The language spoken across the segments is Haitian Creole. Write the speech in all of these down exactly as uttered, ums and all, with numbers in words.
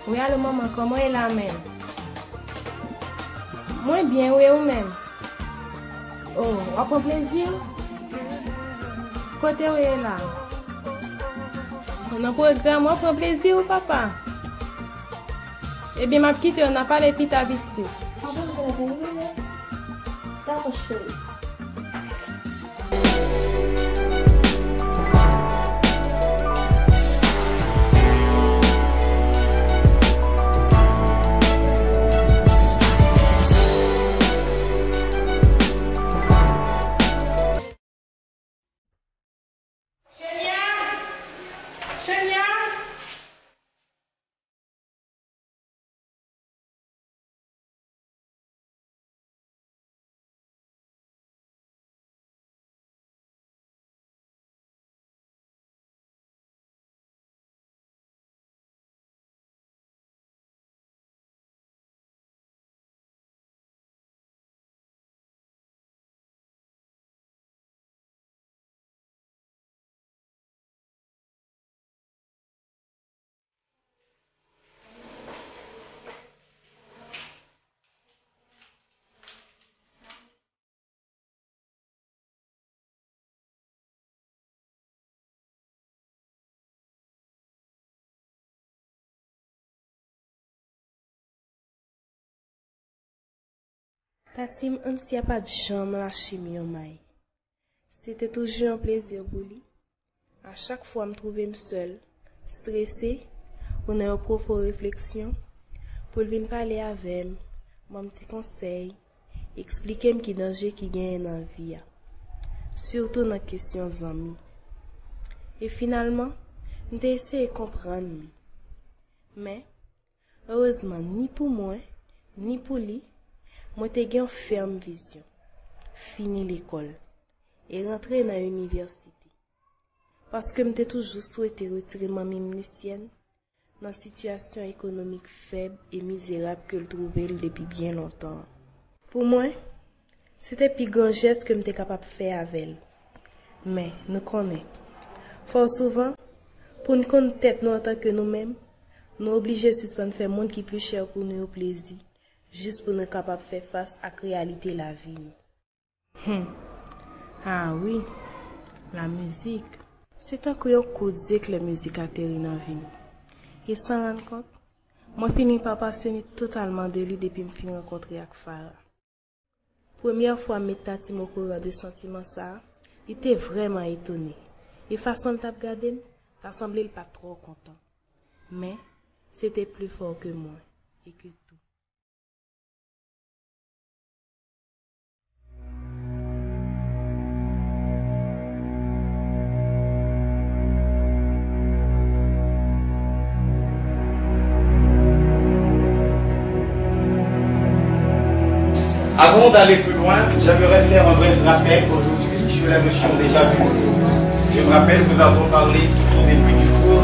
Wi, alo manman, kòman w ye la menm? Mwen byen, wi, ou menm? O, w ap pran plezi w? Kote w ye la? Nan pwogram, w ap pran plezi w, papa? Ebyen, m ap kite w, n a pale pita, pitit. Dakò, cheri. Chenya! Chenya! Tati m, Antia pa t janm lache m yon may. Se te toujou yon plezi pou li. A chak fwa m twouve m sèl, strese, ou nan yon pwofon refleksyon, pou l vin pale avè m, ban m ti konsèy, eksplike m ki danje ki genyen nan vi a, sitou nan kesyon zanmi. E finalman, m te eseye konprann li. Men, erezman, ni pou mwen, ni pou li, mwen te gen yon fèm vizyon, fini lekòl e rantre nan inivèsite. Paske m te toujou swete retire manmi m Lucienne nan sitiyasyon ekonomik fèb e mizerab ke l twouve l depi byen lontan an. Pou mwen, se te pi gran jès ke m te kapab fè avè l. Men, nou konnen, fò souvan, pou n konn tèt nou antanke nou menm, nou oblije sispann fè moun ki pli chè pou nou yo plezi, jis pou nou kapab fè fas ak reyalite lavi nou. Hmm. Ah wi, lamizik. Se tankou yon kout zeklè mizik ateri nan vi m. E san rann kont, mwen fini pa pasyone totalman de li depi m fin rankontre ak Farah. Premyè fwa m met Tati m okouran de santiman sa a, li te vrèman etone. E fason l t ap gade m, ta sanble l pa t twò kontan. Men, se te pli fò ke mwen, e ke tou. Avant d'aller plus loin, j'aimerais faire un bref rappel aujourd'hui sur la notion déjà vue. Je me rappelle, vous avons parlé tout au début du cours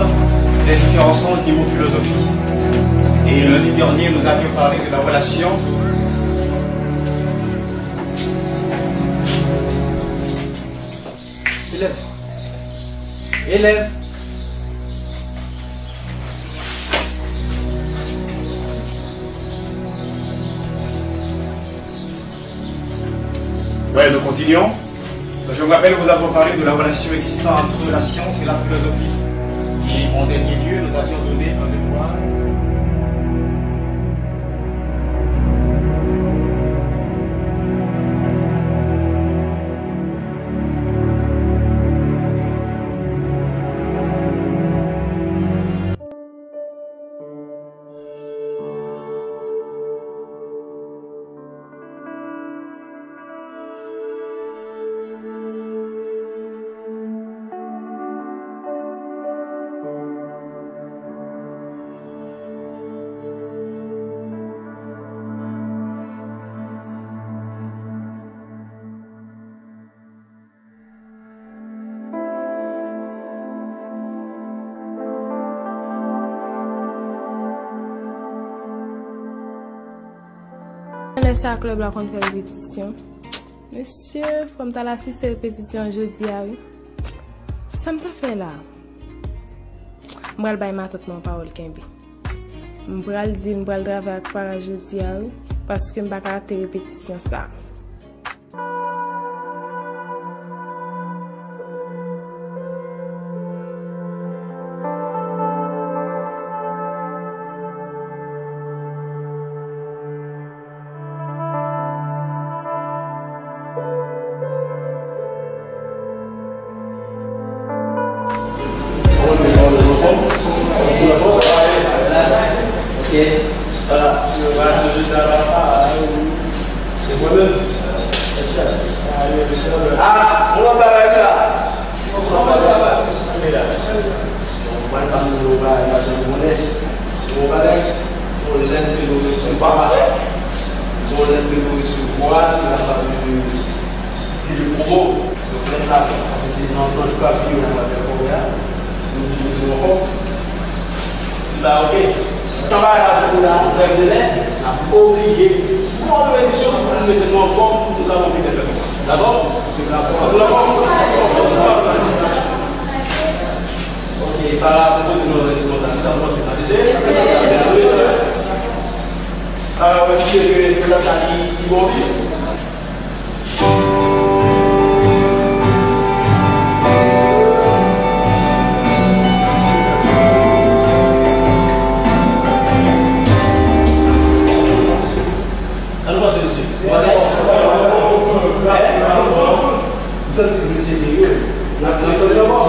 des différents sens du mot philosophie. Et lundi dernier, nous avions parlé de la relation. Élève. Élève. Ouais, nous continuons. Je me rappelle, nous avons parlé de la relation existant entre la science et la philosophie. Et en dernier lieu, nous avions donné un devoir. Lè sa a, klèb la konn fè repetisyon. Mesye, fò m t al asiste repetisyon jodi a, wi. Sa m ta fè la? M pral bay matant mwen yon pawòl kenbe. M pral di l m pral travay ak Farah jodi a wi, paske m pa ka rate repetisyon sa. Ah, yon lòt bagay la. Kòman sa va? Bon, mwen pa moun yo bagay, pa janm konnen. Bon bagay, se yon lèt ke nou resevwa. Se yon lèt ke nou resevwa, ki kapab de, de, de pwomo. Donk, lèt la, paske se nan, nan jou k ap vini, nou va fè kòrè a. Nou vin nou ankò. Li pa oke. Tan bagay la pou la, trè byen, n ap oblije fè yon repetisyon pou nou mete nou anfòm, pou nou kapab vin fè pèfòmans. Dakò? Nou anfòm? Ok, Farah, pou poze nou yon respektan, nou ta panse pa se. Farah, ou espere ke spektak sa li, li bon, wi? Sa nou panse, mesye? Ou pa dakò? Hein? Sa se mesye Meyè. N ap santi ansanm.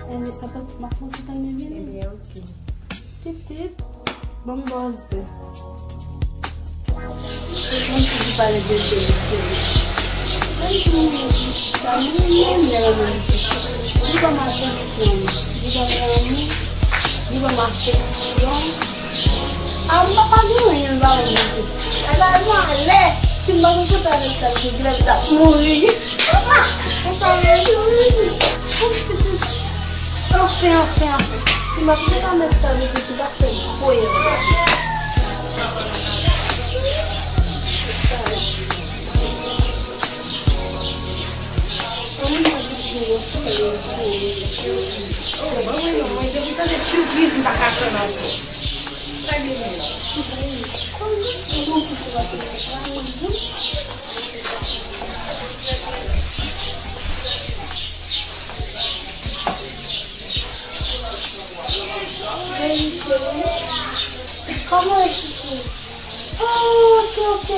Enben, sa pase m ap pran ti tan m vini. Ebyen, oke. Pitit, ban m ba w zen. Mwen toujou pale de tèl, tèl. Mwen toujou di sa, mwen renmen lè yo di. Li ban m atansyon, li ban m lanmou, li ban m afeksyon. A, mwen pa gen anyen, l ba mwen manje. Gade anlè, si m pa konn kontan avèk sa, m te glè, m t ap mouri. Mwen pa gen anyen. Anfen, anfen, anfen. Si m ap met sa, m te fè m koyè. Mwen, mwen, mwen, depi tande sipriz, m pa ka tann ankò. Sa gen menm? Sipriz. Kòman e chouchou? Oh, ok, Ok,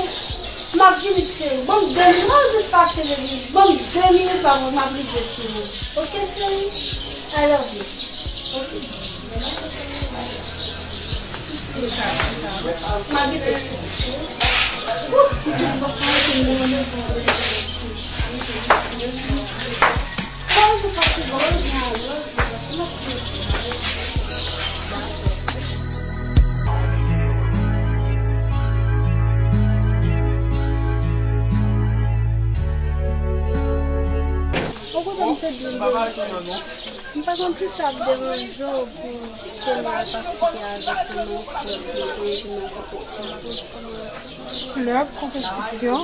m ap vini, cheri. Ban m de minit, m ap vin fache legliz. Ban m de minit, pa mwen, m ap rive sou ou. Ok, cheri? I love you. Ok. M ap vin, cheri. Ou konnen m te di w deja. M pa konn si sa ap deranje w pou ke nou al patisipe avèk nou nan lòt peyi pou nou al konpetisyon. M pa konn si kòman. Lè w ap konpetisyon,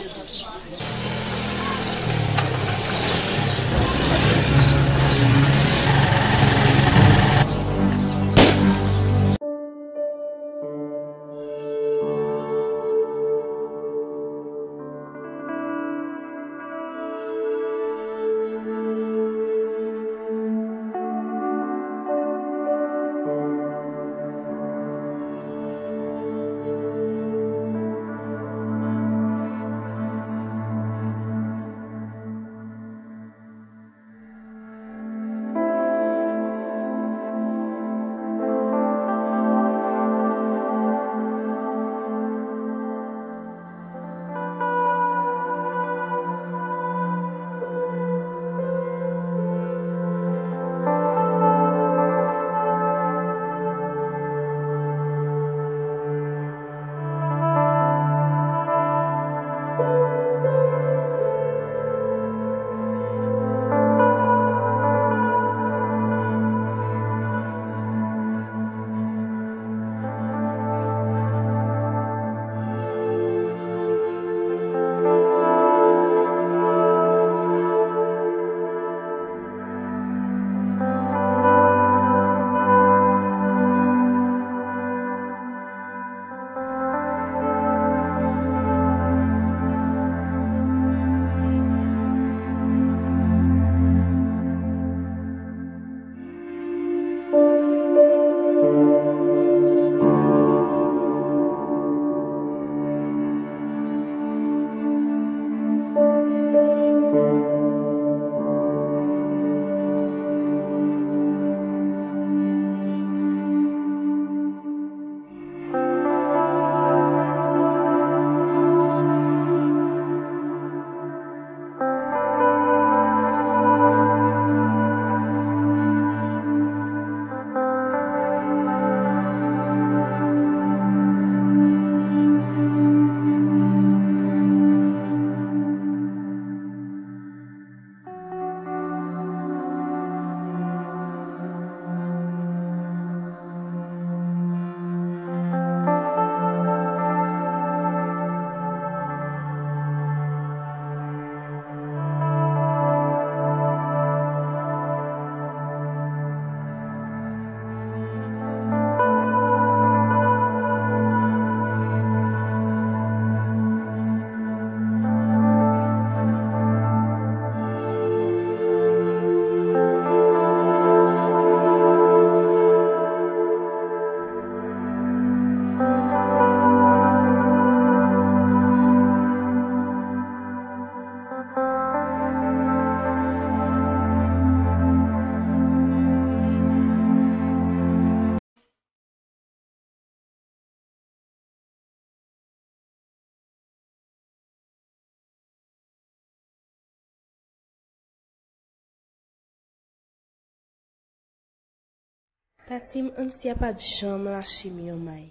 Tatim, Antia pa t janm lache m yon may.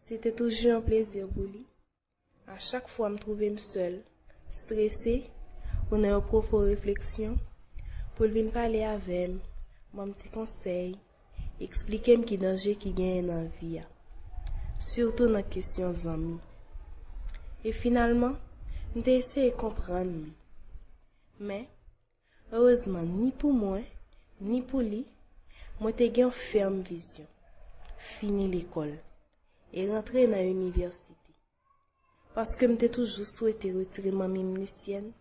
Se te toujou yon plezi pou li. A chak fwa m twouve m sèl, strese, ou nan yon pwofon refleksyon, pou l vin pale avè m, ban m ti konsèy, eksplike m ki danje ki genyen nan vi a, sitou nan kesyon zanmi. E finalman, m te eseye konprann li. Men, erezman, ni pou mwen, ni pou li, mwen te gen yon fèm vizyon, fini lekòl e rantre nan inivèsite. Paske m te toujou swete retire manmi m Lucienne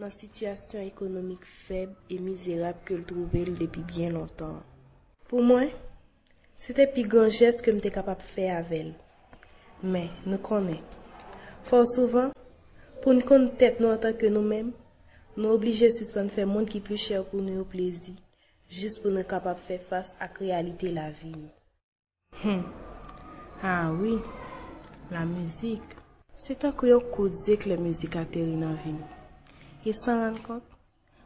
nan sitiyasyon ekonomik fèb e mizerab ke l twouve l depi byen lontan an. Pou mwen, se te pi gran jès ke m te kapab fè avè l. Men, nou konnen, Fò souvan, pou n konn tèt nou antanke nou menm, nou oblije sispann fè moun ki pli chè pou nou yo plezi, jis pou nou kapab fè fas ak reyalite lavi nou. Hmm. Ah wi, lamizik. Se tankou yon kout zeklè mizik ateri nan vi m. E san rann kont,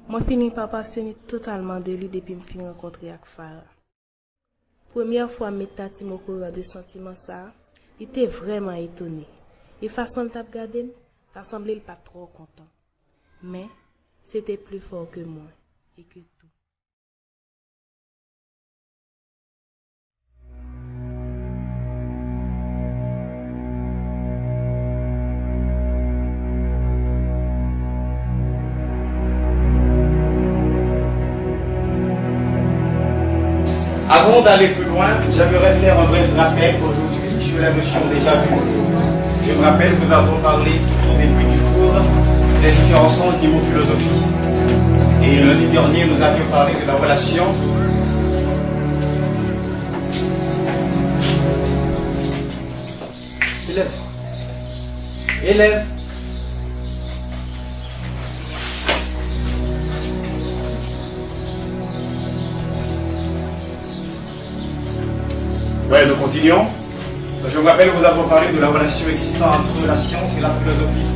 mwen fini pa pasyone totalman de li depi m fin rankontre ak Farah. Premyè fwa m met Tatim okouran de santiman sa a, li te vrèman etone. E fason l t ap gade m, ta sanble l pa t twò kontan. Men, se te pli fò ke mwen, e ke tou. Avant d'aller plus loin, j'aimerais faire un bref rappel aujourd'hui sur la notion déjà vue. Je me rappelle vous avoir parlé tout au début du cours des différences entre mots philosophie. Et lundi dernier, nous avions parlé de la relation. Élève. Élève. Ouais, nous continuons. Je vous rappelle, vous avons parlé de la relation existant entre la science et la philosophie.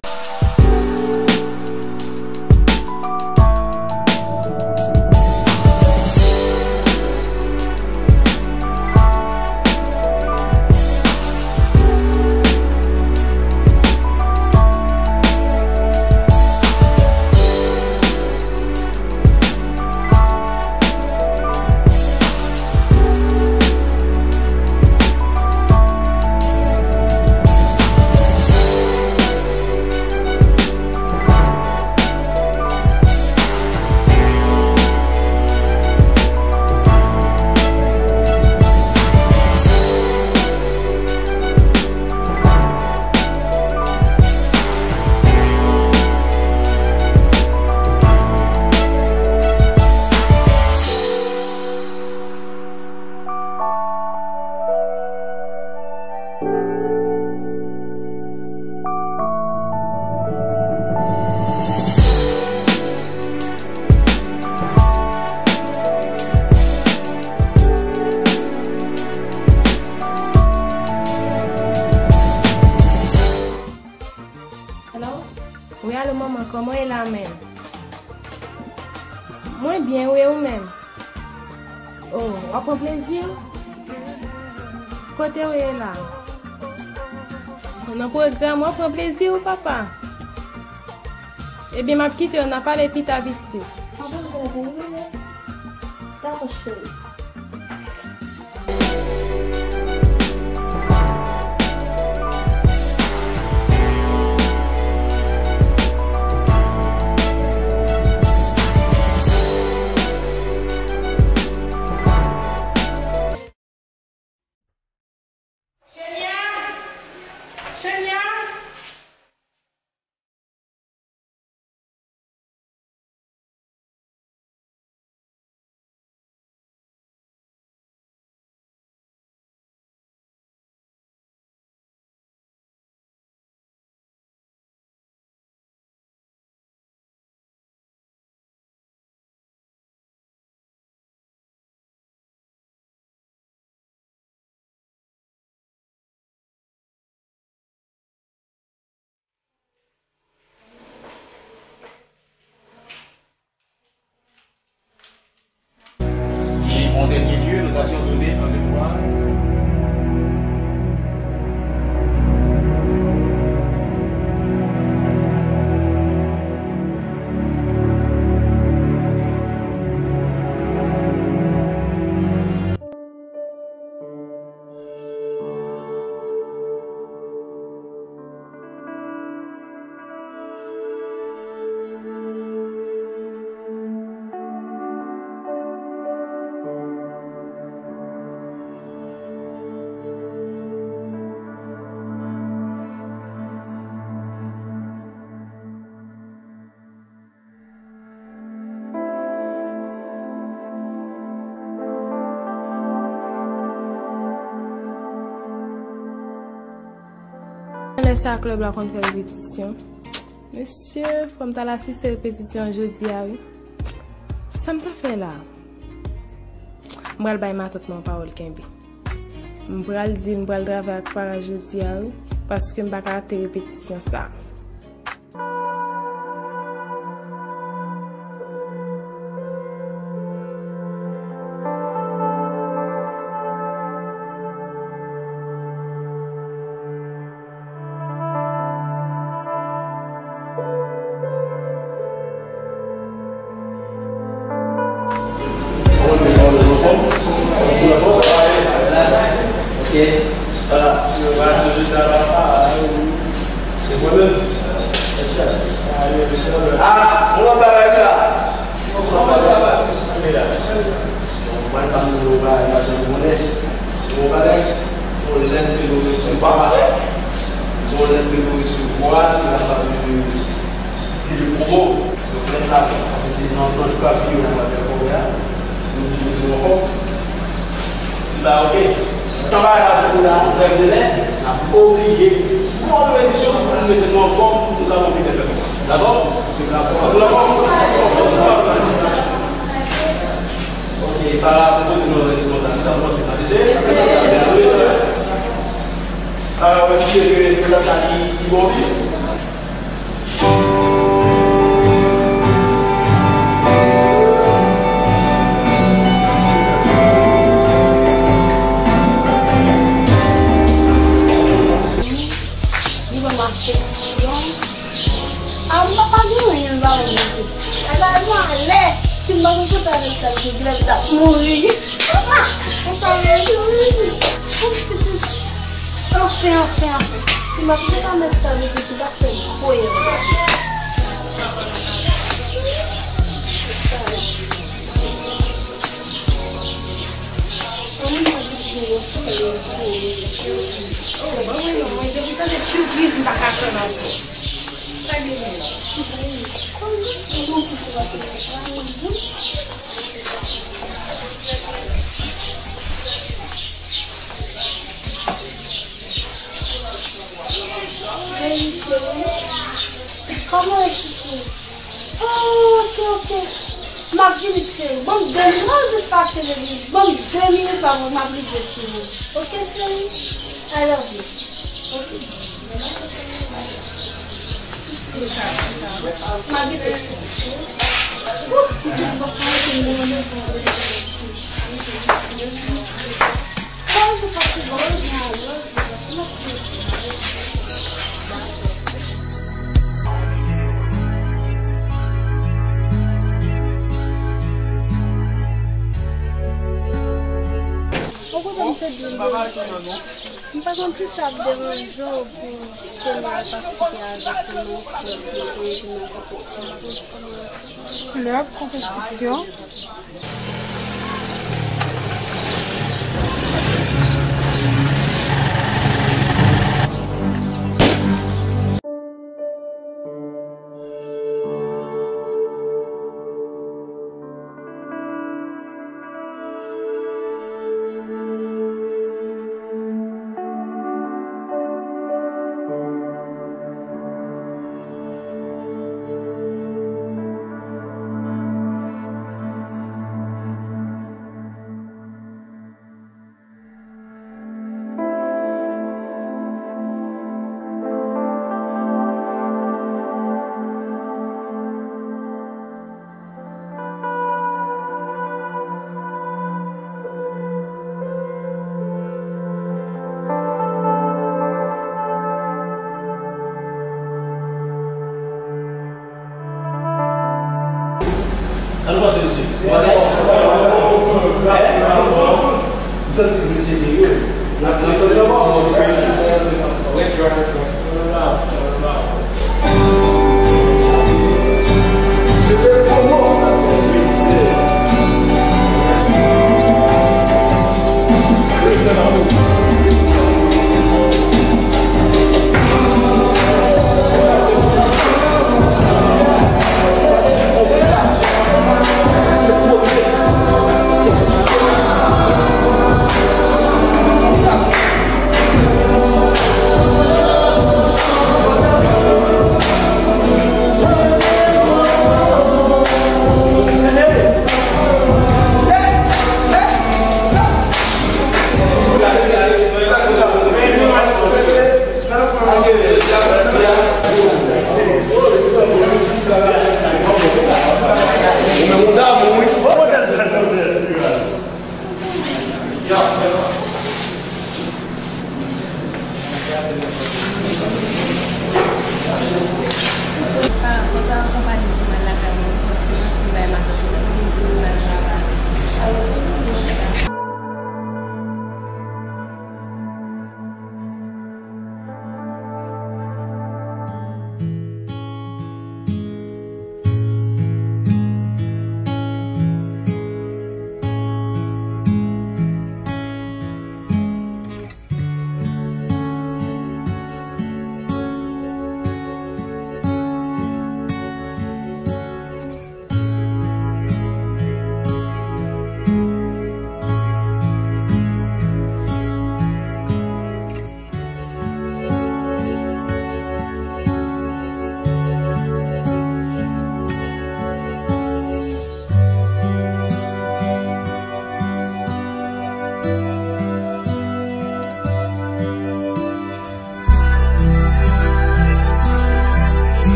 Hello? Wi, alo manman, kòman w ye la menm? Mwen byen, wi, e ou menm? Oh, w ap pran plezi w? Kote w ye la? Nan pwogram, w ap pran plezi w, papa? Ebyen, m ap kite w, n a pale pita pitit. Dakò, cheri. Chenya! Chenya! Fè sa, klèb la konn fè repetisyon. Mesye, fò m t al asiste repetisyon jodi a, wi. Sa m ta fè la? M pral bay matant mwen yon pawòl kenbe. M pral di l m pral travay ak Farah jodi a, wi, paske m pa ka rate repetisyon sa a. Ah, yon lòt bagay la. Kòman sa va? Mwen pa moun yo bagay, pa janm konnen. Yon bagay, yon lèt de lori sou papa. Yon lèt de lori sou bwa, ki kapab li, li, li bobo. Yo prèt la, paske se nan, nan jou k ap vini an, w ap fè kòb la. Nou vin nou ankò. Li pa oke. Tan bagay la pou la, trè demen, n ap oblije fè yon repetisyon pou nou mete nou anfòm, pou nou kapab vin fè kòb. Dakò? Dakò? Oke, Farah pwopoze nou yon enstrimantal. Sa nou panse, sa se? Farah, ou espere ke espektak sa li, li bon, wi? Li ban m afeksyon. A, m pa, pa gen anyen, m pa wè mesye. Bagay mwen anlè. Si m pa konn kontre avèk sa, m te genlè m t ap mouri. Papa, m pa wè mesye. Anfen, anfen, anfen. Si m ap met sa, mesye, ki pa fè m kwè. Mwen, mwen, mwen, depi tande sipriz, m pa ka tann ankò. Sa gen la? Kòman e chouchou? Oh, ok, ok. M ap vini, cheri. Ban m de minit. Why is it fache, baby? Ban m de minit, pa mwen, m ap rive sou ou. Ok, cheri? I love you. Ok. M ap vini, cheri. Ouh, m pa ka rete nan randevou. Ou konnen m te di w deja. M pa konn si sa ap deranje w pou ke m al patisipe avèk ou nan klèb, pou nou jwe nan konpetisyon. M pa konn si kòman w ap fè. Klèb, konpetisyon. Sa nou panse, mesye? Bon bagay? Hein? M santi m vle tcheke yo. N ap tcheke yo.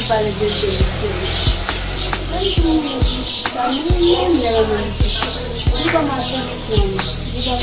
Pale de tèl cheri. Menm si mwen di sa, mwen menm lè mwen di. Li pa mache, li pa